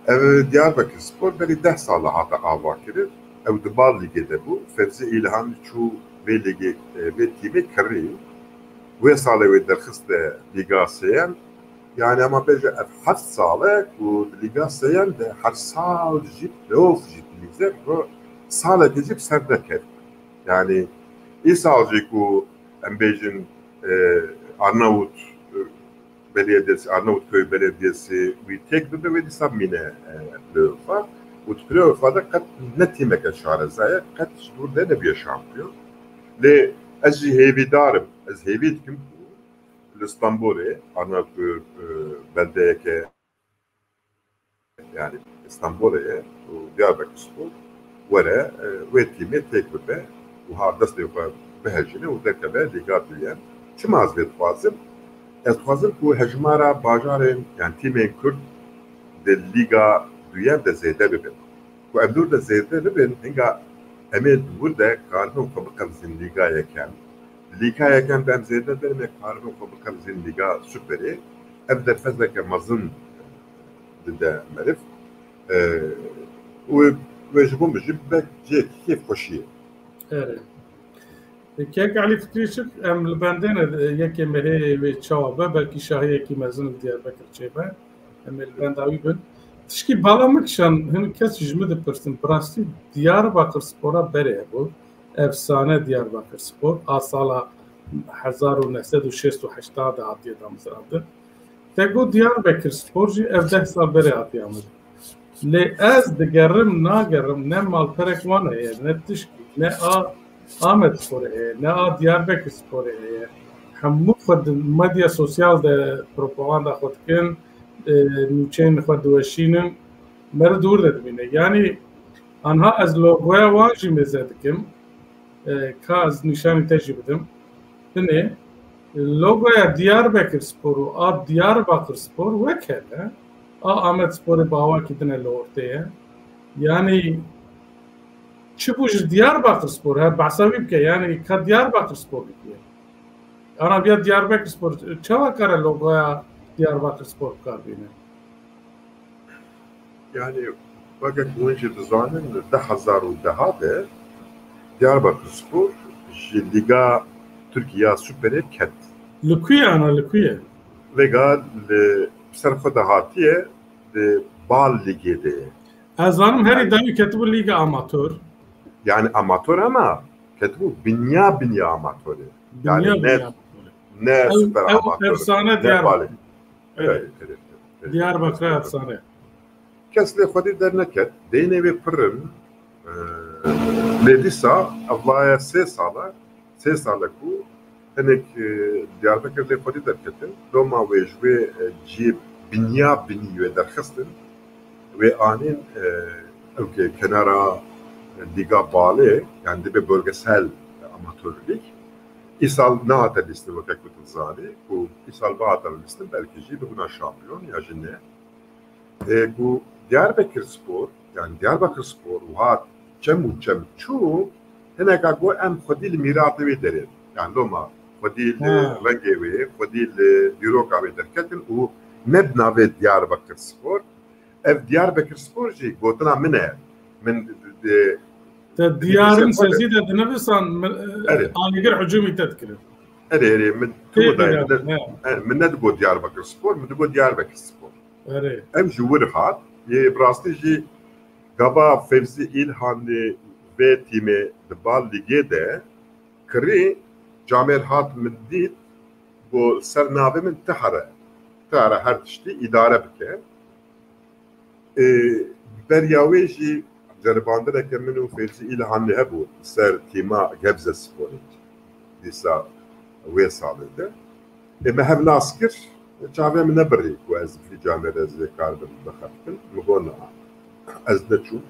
Ev Diyarbekir Spor berî deh sala hate ava kirin. Ew di bal lîgê de bû. Fevzi Îlhan çû vê lîgê, e, vê tîmê kirî. Wê salê wê derxiste Lîga Sêyem. Yani, ema bêje ev heft sal e ku di Lîga Sêyem de her sal jî playoff jî dilîze, ku salekê jî bi ser neket. Yani, îsal jî ku em bêjin, e, Arnavut, e, Belediyesi, Arnavutköy Belediyesi wî têk bibe, wê dîsa bimîne, e, playoffa. Û di playoffa de qet ne tîmeke şareza ye, qet ji dûr de nebûye şampiyon. Lê ez jî hêvîdar im, ez hêvî dikim ku li Stenbolê, Arnavutköy, e, beldeyeke, yani Stenbolê ye û Diyarbekir Spor were, e, wê tîmê têk bibe û ha destê xwe bihejîne û derkeve Lîga Duyem. Çima ez vê dixwazim? Ez dixwazim ku hejmara bajarên, yani tîmên Kurd di Lîga Duyem de zêde bibin. Ku em dûr de zêde bibin, hinga em ê di wir de karibin xwe biqevizin Lîga Yekem. Lîga Yekem de em zêde derin, em ê karibin xwe biqevizin Lîga Superê. Ev derfezeke mezin dide meriv. E, û wê ji bo min jî be cihekî kêfxweşiyê. Erê. Kek Elî Fikrî Şik, em li bendê ne, yekê mehê wê çawa be, belkî şahiyekî mezin li Diyarbekir çêbe. Em ê li benda wî bin. Tişkî bala min kişan, hin kes ji min dipirsin, bi rastî Diyarbakir Spora berê hebû, efsane Diyarbakir Spor, a sala hezar û neh sed û şêst û heşt de hatiye damezrandin. Te got Diyarbekir Spor jî ev deh sal berê hatiye amedin. Lê ez digerim, nagerim, ne malperek wan heye, ne tişkî, ne a Amed Sporê heye, ne a Diyarbekir Sporê heye. Hemû xwe di medya sosyal de propaganda xwe dikin, e, nûçeyên xwe diweşînin, meriv dûr de dimîne. Yanî anha ez logoya wan jî mêze dikim. E, ka ez nîşanî te jî bidim. Binê, logoya Diyarbekir Spor û a Diyarbakir Spor wek hene. A Amed Sporê bi awakî din e li ortê ye. Yanî çi bû ji Diyarbakir Spor? He, behsa wî bike. Yanî ka Diyarbakir Spor dikiye. Ana biya Diyarbekir Spor çawa kare logoya Diyarbakir Spor bikar bîne? Yani, weke ku hûn jî dizanin, di du hezar û deh de Diyarbakir Spor ji Lîga Tirkiye ya Superê ket. Li ku ye ana, li ku ye? Vêga li ser xwe de hatiye, di bal lîgê de ye. Ez zanim herî dawî ketibû Lîga Amator. Yani amator ama ketibû binya binya amatorê. Yani binya ne, binya amatorê. Ne ew, super ew amator, efsane ne Diyarbakir. Bale. Evet. Evet, evet, evet. Diyarbakir efsane. Kes lê xwedî derneket. Deynê wê pir in. Ee, lê dîsa ev vaye sê sala, sê sale ku hinek, e, Diyarbekir lê xwedî derketin. Doma wê ji wê, e, ciyê binya binî wê derxistin. Wê anîn, e, ew ke kenara Lîga Balê, yani dibe bölgesel amateur lig. Îsal nehate lîstin weke ku tu dizanî, ku îsal bihate lîstin belkî jî bibûna şampiyon ya jî ne. E, ku Diyarbekir Spor, yani Diyarbakir Spor wiha çem û çem çû, hineka got em xwedî li mîratê wê derên. Yani loma xwedî li Ha. rengê wê, xwedî li dîroka wê derketin û ne bi navê Diyarbakir Spor. Ev Diyarbekir Spor jî gotina min e. Min, e, Te diyarên sezî de dinivisan, min, e, Erê. Alîgir hicûmî te dikirin. Erê, erê, min tu Tê dayê, bidan, min ne, he. Erê, min nedigot Diyarbakir Spor, min digot Diyarbekir Spor. Erê. Ev ji wir hat, yê bi rastî jî gava Fevzî Îlhanî vê tîmê di bal lîgê de kirî, camêr hat min dît, got ser navê min ti here. Ti here her tiştî îdare bike. Ê, beriya wê jî ceribandineke min û Fevzî Îlhanî hebû ser tîma Gebze Sporê. Dîsa wê salê de. Ê, me hev nas kir, çavê min nebirî ku ez vî camê de ez vê karibim bixebtim. Min got, na, ez neçûm.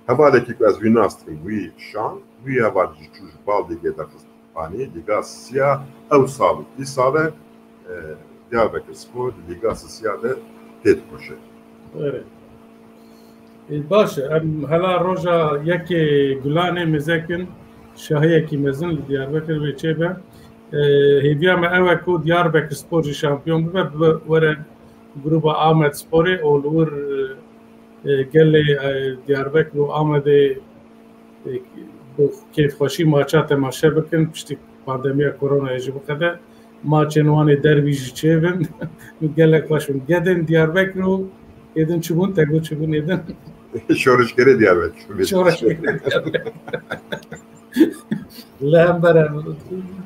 Hevalekî ku ez wî nas dikim, wî şand, wî heval jî çû ji bal lîgê derxist anî, Lîga Sisiya ew sal û vî sal e, e, Diyarbekir Spor di Lîga Sisiya de tê dikoşe. Evet. Ê, baş e, em hela roja yekê Gulanê mêzekin şahiyekî mezin li Diyarbekir wê çêbe. Ê, hêviya me ew e ku Diyarbekir Spor jî şampiyon bibe, bibe were gruba Amed Sporê û li wir, ê, gelê, ê, Diyarbekir û Amedê, ê, bi kêfxweşî maça temaşe bikin, piştî pandemiya koronayê jî biqede. Maçên wan ê derbî jî çêbin. Gelek xweş bûn. Gedên Diyarbekir û êdin çi bûn? Te got çi bûn êdin? Şorişgerê Diyarbekir. Şorişgerê Diyarbekir. Li hember em,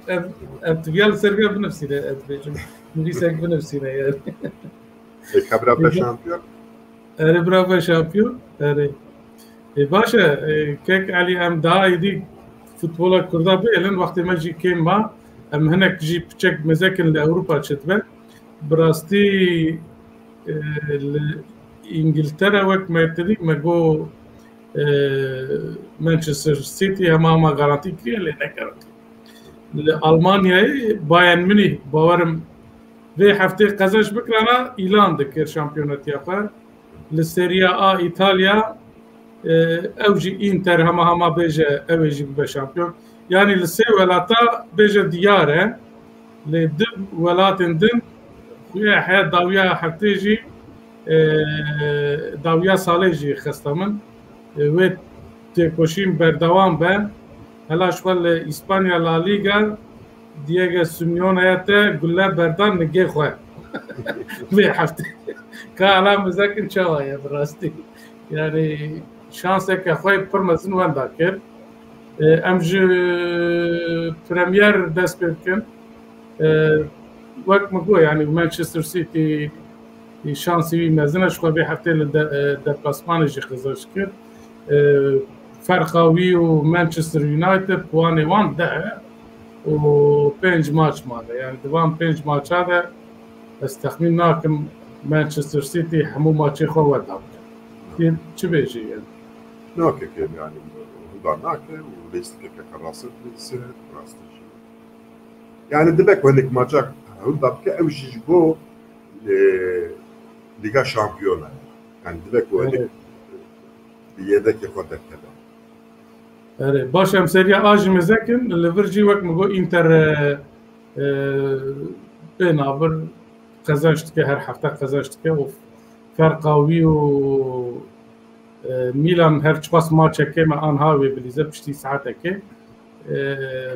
em, em tiviya li ser vê binivîsîne, ez dibêjim. Nivîsek binivîsîne yani. Ê, ka bira be şampiyon. Erê, bira be şampiyon. Erê. Ê, baş e, ê, kek Elî, em daha êdî futbola Kurda bihêlin, wextê me jî kêm ma, em hinek jî piçek mezekin li Ewropa çi dibe. Bi rastî, ê, li Îngiltere wek me tirî me got, ê, Manchester City hema hema garantî kiriye, lê ne garantî. Li Almanyayê Bayern Münih, bawerim vê heftê qezenç bikirana, îlan dikir şampiyonetiya xwe. Li Serie A Îtalya, e, ew jî Inter hema hema bêje ew ê jî bibe şampiyon. Yanî li sê welata bêje diyar e. Lê di welatên din xuya heye dawiya heftê jî, e, dawiya salê jî xista min. E, wê têkoşîn berdewam be. Hela ji xwe li Îspanya La Liga Diego Simeone ya te gule berdan nigê xwe. Vê heftê. Ka hela mizekin çawa ye bi rastî. Yani şanseke xwe pir mezin wenda kir. E, em ji Premier dest pê bikin. E, wek min got, yani Manchester City şansî wî mezin e, ji xwe vê heftê li de, e, deplasmanê jî qezenç kir. E, ferqa wî û Manchester United puanê wan deh e û pênc maç mane. Yani di van pênc maça de ez texmîn nakim Manchester City hemû maçê xwe weda bike. Kê çi bêjî yani? Nake kêm yani, hûnda nake û lîstikeke xerasir dibîse, rast e jî. Yani dibe ku hinek maça hûnda bike, ew jî ji bo, e, Lîga Şampiyona ye. Yani dibe ku hinek Evet. bi yedekê xwe derkeve. Erê, baş, em Serie A jî mêzekin, li vir jî wek min got Inter, e, e, pê navir qezenç dike, her hefte qezenç dike û ferqa wî û, e, Milan her çiqas maçekê me anha wê bilîze piştî saetekê, e,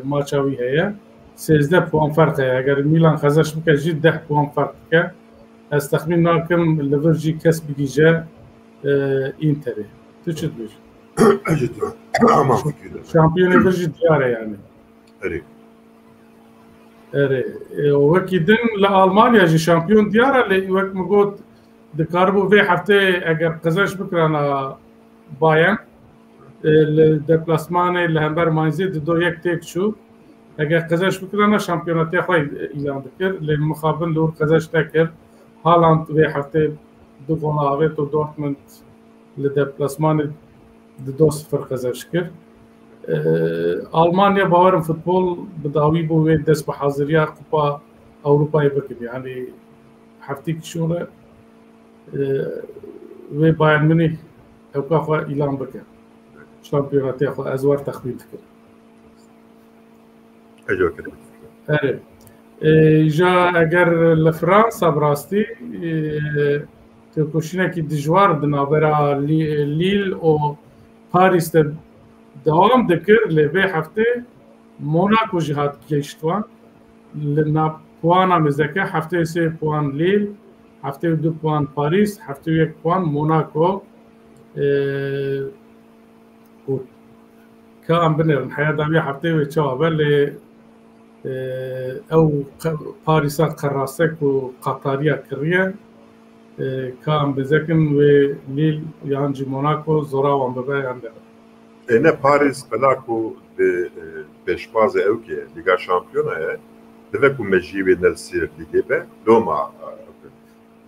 maça wî heye. Sêzdeh puan ferq heye. Eger Milan qezenç bike jî deh puan ferq dike. Ez texmîn nakim li vir jî kes bigihîje, e, Interê. Tu çi dibêjî? Ez jî tu ama fikir de. Şampiyonê vir jî diyar e yani. Erê. Erê. E, û wekî din li Almanya jî şampiyon diyar e, lê wek min got, dikaribû vê heftê eger qezenç bikirana Bayern, e, li deplasmanê li hember Mainzê di do yek têk çû. Eger qezenç bikirana şampiyonetiya xwe îlan dikir. Lê mixabin li wir qezenç nekir. Haaland vê heftê du gola avêt û Dortmund li deplasmanê di do sifir qezenç kir. E, Almanya bawerim futbol bi dawî bû wê dest bi haziriya Kupa Ewropayê bikin. Yani heftêkî şûn re, e, wê Bayern Münih ewka xwe îlan bike. Şampiyonetiya xwe ez wer texmîn dikim. Erê. E, ja eger li Fransa bi rastî, e, têkoşînekî dijwar di navbera Lî-, Lille û Paris de dewam dikir, lê vê heftê Monaco jî hat gihişt wan. Li nav puana mêzeke heftê sê puan Lille, heftê du puan Paris, heftê yek puan Monaco. E, û ka em binêrin, heya dawiya heftê wê çawa be, lê, e, ew qe-, Parîsa qerasek û qatariya kiriye. E, ka em bizekin wê Lille yan jî Monaco zora wan bibe yan nebe. E, ne Paris bila ku bi, e, pêşbazê ew ke Lîga Şampiyona ye, dibe ku mejiyê wê ne li ser lîgê be, loma,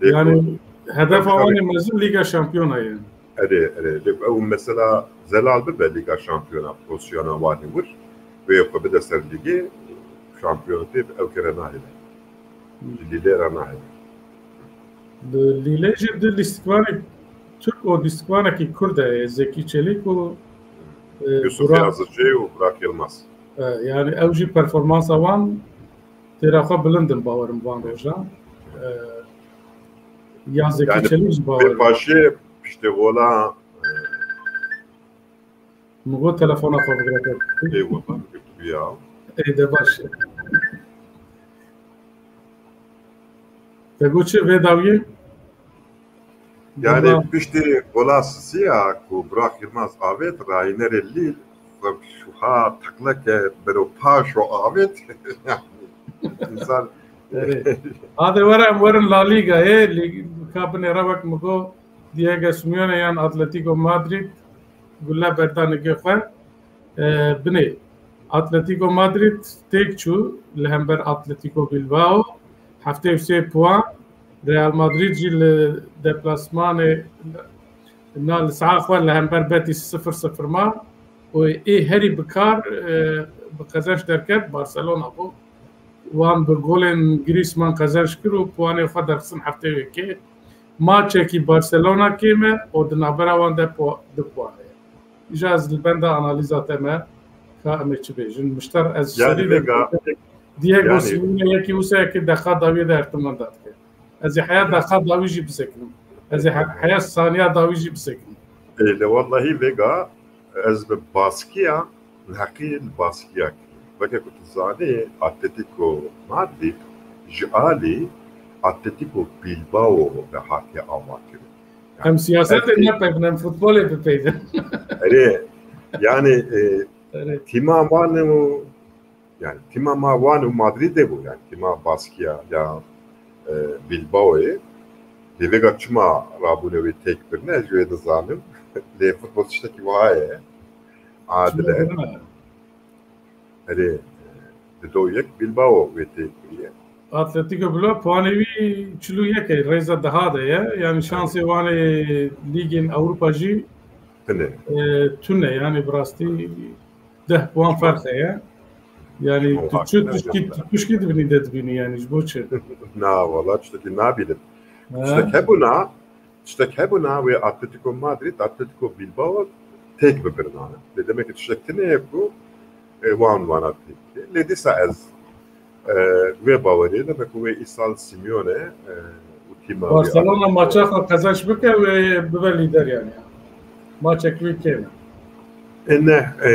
e, Lê Yani ku hedefa wan ê mezin Lîga Şampiyona ye. Erê, erê. Lê ku ew mesela zelal bibe Lîga Şampiyona, pozisyona wan ê wir, wê xwe bide ser lîgê, şampiyonetê ew kere nahêle. Ji Lîlê re nahêle. Di Lîlê jî di lîstikvanê Türk û lîstikvanekî Kurd e, Zekî Çelik û, e, Yusuf Yazıcı û Burak Yılmaz. E, yani ew jî performansa wan têra xwe bilind in bawerim van rojan. E, ya Zekî yani, Çelik jî bawerim. Paşê piştê gola, e, Min got telefona xwe bigire. Eyvallah, girtibiya. Ey de baş e. Te got çi vê dawiyê? Yani piştî gola sisiya ku Burak Yılmaz avêt, raynerê Lille, xwe şuha teqleke bero paşo avêt. Yani, insan Hadi were em werin La Ligayê, ka binêre wek min got, Diego Simeone yan Atletico Madrid gule berda nigê xwe. E, binê Atletico Madrid têk çû li hember Atletico Bilbao, heftê û sê puan. Real Madrid jî li deplasmanê na li saha xwe li hember Betis sifir sifir ma û ê herî bi kar, e, bi qezenç derket Barcelona bû. Wan bi golên Griezmann qezenç kir û puanê xwe derxistin heftê û yekê. Maçekî Barcelona kêm e û di navbera wan de po-, du puan heye. Îja ez li benda analîza te me, ka em ê çi bêjin? Mişter ez Yani serî vêga, Diego yani Simeone yekî wisa yekî deqa dawiyê de ertimanda dike. Ez ê heya deqa dawî jî bisekinim. Ez ê he-, heya saniya dawî jî bisekinim. Ê, le wellahî vêga ez bi baskiya, neheqî li baskiya kirim. Weke ku tu zanî, Atletico Madrid ji alî Atletico Bilbao ve hatiye avakirin. Em siyasetê nepeydin, em futbolê bipeydin. Erê, yani, e, Erê. Tîma wan û, yani tîma ma wan û Madridê bû, yani tîma baskiya ya, e, Bilbaoyê. Lê vêga çima rabûne wê têk birine, ez wê dizanim. Lê futbol tiştekî wiha ye. Adil e. Erê, e, di do yek Bilbao wê têk biriye. Atletico Bilbao puanê wî çil û yek e, rêza deha de ye. Yani şansê wan ê Lîgên Ewropa jî Tune. e, tune, yani bi rastî deh puan ferq heye. Yani Tamam, tu çi hakikaten tişkî, yaptı. Tişkî dibînî de dibînî yani ji bo çi? Na, valla tiştekî nabînim. Ha? Tiştek hebûna, tiştek hebûna wê Atletico Madrid, Atletico Bilbao têk bibirnane. Lê demek ki tiştek tine ye ku, e, wan wana têk. Lê dîsa ez, e, wê bawerê ne me ku wê îsal Simeone, e, û tîma wê Barcelona Atletico maça xwe qezenç bike wê bibe lîder yani. Maçek wî kêm e. E, ne, e,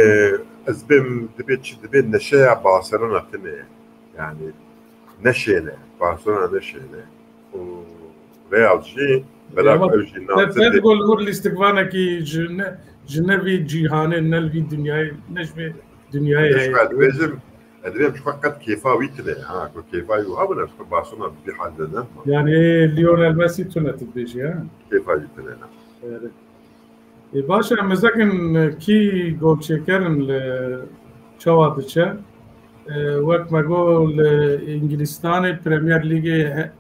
ez bêm, dibê çi, dibê neşeya Barcelona tine ye. Yani neşêne, Barcelona neşêne. Û Real jî belav Ama ew jî Te nasir te gol hur lîstikvanekî ji ne, ji ne vî cîhanê, ne li vî dinyayê, ne ji vê dinyayê Eş heye. xwe dibêjim, ez dibêm ji xwe qet kêfa wî tine. Ha, ku kêfa wî wiha bûne, ji xwe Barcelona bi vî hal de ne. Yani Lionel Messi tune tu dibêjî, ha? Kêfa wî tine ne. Evet. E, baş e, em mezekin kî golçêker in li çawa diçe? E, wek me got li Îngilistanê Premier Lîgê He-,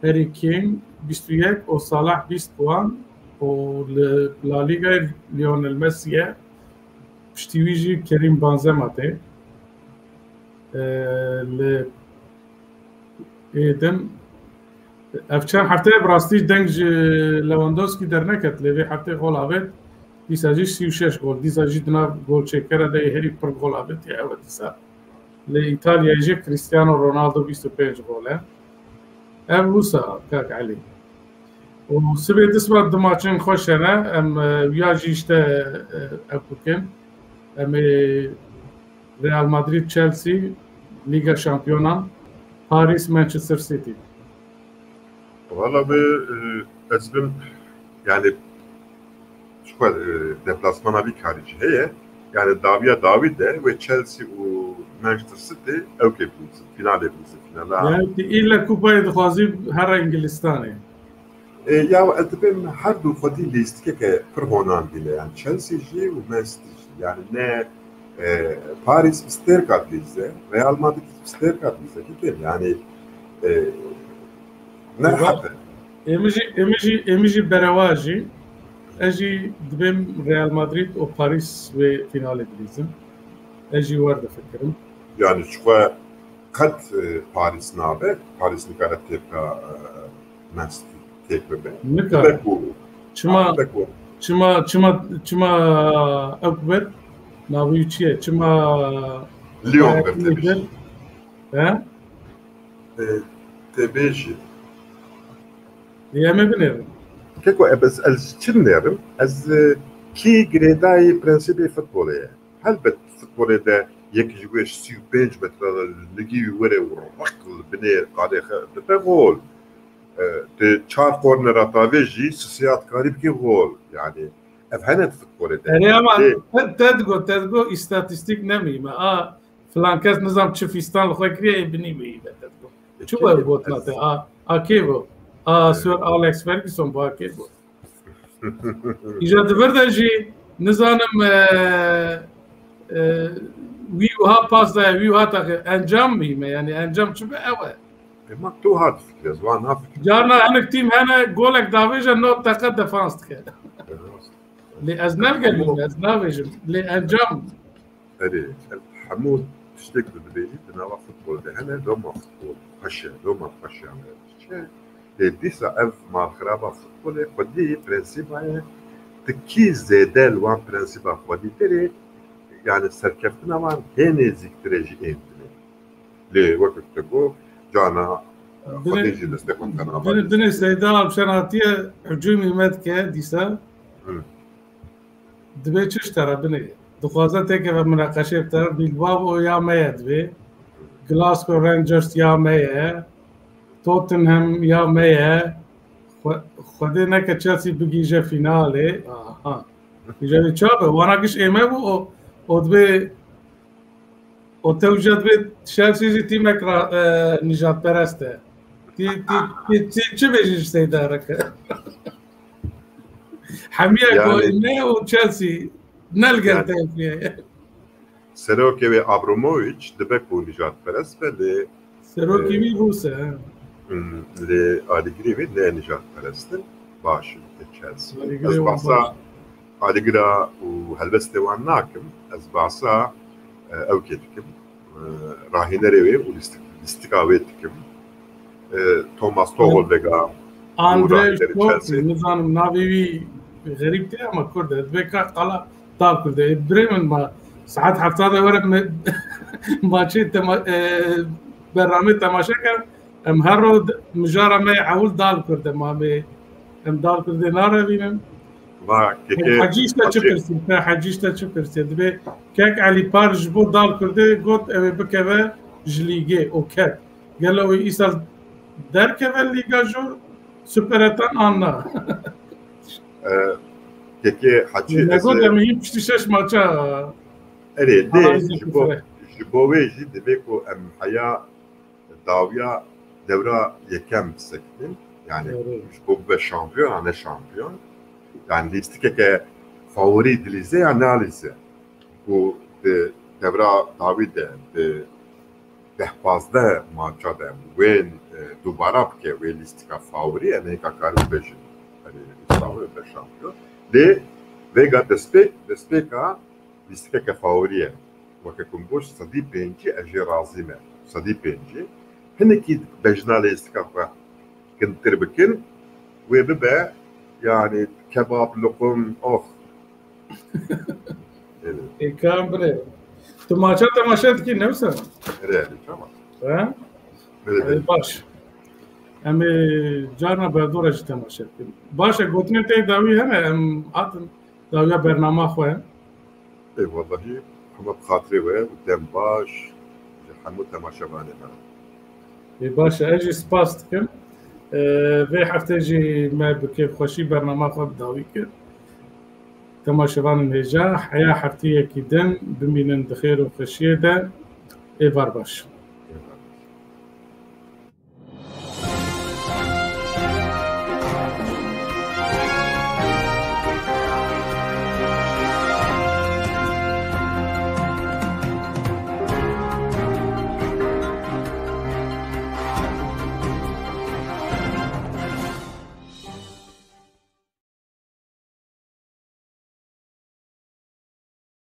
Harry Kane bîst û yek û Salah bîst puan û li La Lîgayê Lionel Messi ye. Piştî wî jî Kerim Benzema tê. E, li êdin. Ev çend hefteyê bi rastî deng ji Lewandowski derneket, lê vê heftê gol avêt. Dîsa jî sî û şeş gol. Dîsa jî di nav golçêkere de yê herî pir gol avêtiye ew e dîsa. Li Îtalyayê jî Cristiano Ronaldo bîst û pênc gol e. Ev wisa, kak Elî. Û sibê disma du maçên xweş hene. Em, e, ya jî işte, e, ev bikin. Em ê Real Madrid, Chelsea, Lîga Şampiyonan, Paris, Manchester City. Valla bi, e, ez bim, yani, çi xwe, e, deplasmana vî karî jî heye. Yani dawiya dawî de wê Chelsea û Manchester City ew kê bûzin, finalê bûzin, finala. Yani tu îlle kupayê dixwazî here Îngilistanê. E, ya ez dibêm her du xwedî lîstikeke pir honandî ne. Yani Chelsea jî û Man City jî. Yani ne, e, Paris bi stêrka dilîze, Real Madrid bi stêrka dilîze. Kî tên yani, e, ne Eyvah. rehet e. Êmi jî, êmi jî, êmi jî berewa jî. Ez jî dibêm Real Madrid û Paris wê finalê dilîzin. Ez jî wer difikirim. Yani ji xwe qet, e, Paris nabe, Paris nikare têpka, e, Man City têk bibe. Nikare. Dibe ku, Çima, çima, çima, çima ew bir navî çi ye? Çima Lyon bir tebî. He? E, te bêjî. Em ê binêrin. Keko, e, ez, ez çi binêrim? Ez, e, kî girêdayî prensîbê futbolê ye? Helbet futbolê de yek ji wê sî û pênc metre ligî were û req li binê qalê xe-, bibe gol. E, tu çar kornera tavê jî sisiyat karî bikî gol. Yani ev hene di futbolê de. Erê ama Lê- te, te digo, te digo îstatîstîk nemîme. A, filan kes nizam çi fîstan li xwe kiriye, ê binî me îme, te digo. Çi Çi we gotina ez- te? A, a kê bo? A, Sir Alex Ferguson bo, a kê bo? Îja di vir de jî nizanim, e, e, wî wiha pas daye, wî wiha teqe. Encam mîme, yani encam çi be ew e. Ema tu wiha difikire, ez wiha nafikire. Carna hinek tîm hene golek davêje, nod deqe defans dike. Rast. Lê ez ne li gel wî me, ez navêjim. Lê encam. Erê, hemû tiştek tu dibêjî di nava futbol de hene, doma futbol xweş e, doma xweş e, hemû tişt e. Lê dîsa ev malxiraba futbolê xwedî prensîba ye, tu kî zêde li wan prensîba xwedîtir e, yani serkeftina wan hê nêzîktir e ji ên din e. Lê wekî tu got, cana, e, Dinê, xwedî jî destê xwe tena dinê, dinê Seyda Alpşen hatiye hicûmî me dike dîsa. Hı. Dibê çi ji te re binê? Dixwaze têkeve minaqeşê bi te re, Bilbao ya me ye dibê. Glasgow Rangers ya me ye. Tottenham ya me ye. Xwe-, Xwedê neke Chelsea bigihîje fînalê. Aha. Îja wê çawa be? Wana giş ê me bû, o, o dibê, o te uca dibê Chelsea jî tîmek ra-, e, nijadperest e. Tî, tî, tî, tî çi bêjî ji Seyda re ke? Hemiya Yani- ku ne û Chelsea ne li gel Yani- te ye. Serokê wê Abramovich dibe ku nijadperest be, lê Serokê wî Rûs e, he. Hmm, lê alîgirê wê ne nijadperest in. Baş in, te Chelsea. Alîgirê Ez wan bahsa baş. Alîgira û helbestê wan nakim. Ez bahsa, e, ewkê dikim. E, rahînerê wê û lîstik-, lîstika wê dikim. E, Thomas Tuchel vega û Andrei rahînerê Stoch, Chelsea. Nizanim navê wî xerîb tê ama Kurd e. Dibê ka qala dal Kurd e. Birê min ma saet hefta de were me-, maçê tema-, e, bernamê temaşe kem. Em her ro d-, mijara me ewil dal Kurd e ma me. Em dal Kurdê narevînin. Va, kekê Hecî işte Hecî. Çi pirsî, te Hecî işte çi pirsî. Dibê kek Elî Par ji bo dal Kurdê got ew ê bikeve ji lîgê û ket. Gelo wê îsal derkeve lîga jor Superettan an na? E, kekê Hecî Me ez got ê em yî piştî şeş maça Erê, dê, analizê ji bo, kufre. Ji bo wê jî divê ku em heya dawiya dewra yekem bisekinin. Yani Doğru. Ji bo bibe şampiyon, ya ne şampiyon. Yani lîstikeke favorî dilîze ya nalîze. Ku di dewra dawî de, di deh pazdeh maça de wên, e, dubara bike, wê lîstika favorî, em hêka karin bibêjin. Hani lîstika favorî be şampiyon. Lê vêga destpê-, destpêka lîstikeke favorî ye. Weke ku min got, sedî pêncî ez jê razî me. Sedî pêncî. Hinekî bejna lîstika xwe kintir bikin, wê bibe, yani kebab, luqum, oh. Ê, kam bire. Tu maça temaşe dikî, ne wisa? Erê, erê, tamam. Ha? Erê, Erê, erê. Baş. Em ê carna berdora jî temaşe bikin. Baş e, gotinên te dawî hene, em hatin dawiya bernama xwe. Ê, wellahî, hema bi xatirê we û dem baş ji hemû temaşevanê me. Ê, baş e, ez jî spas dikim. Ê, vê heftê jî me bi kêfxweşî bernama xwe bi dawî kir. Temaşevanên hêja, heya hefteyekî din bimînin di xêr û xweşiyê de. Êvar baş.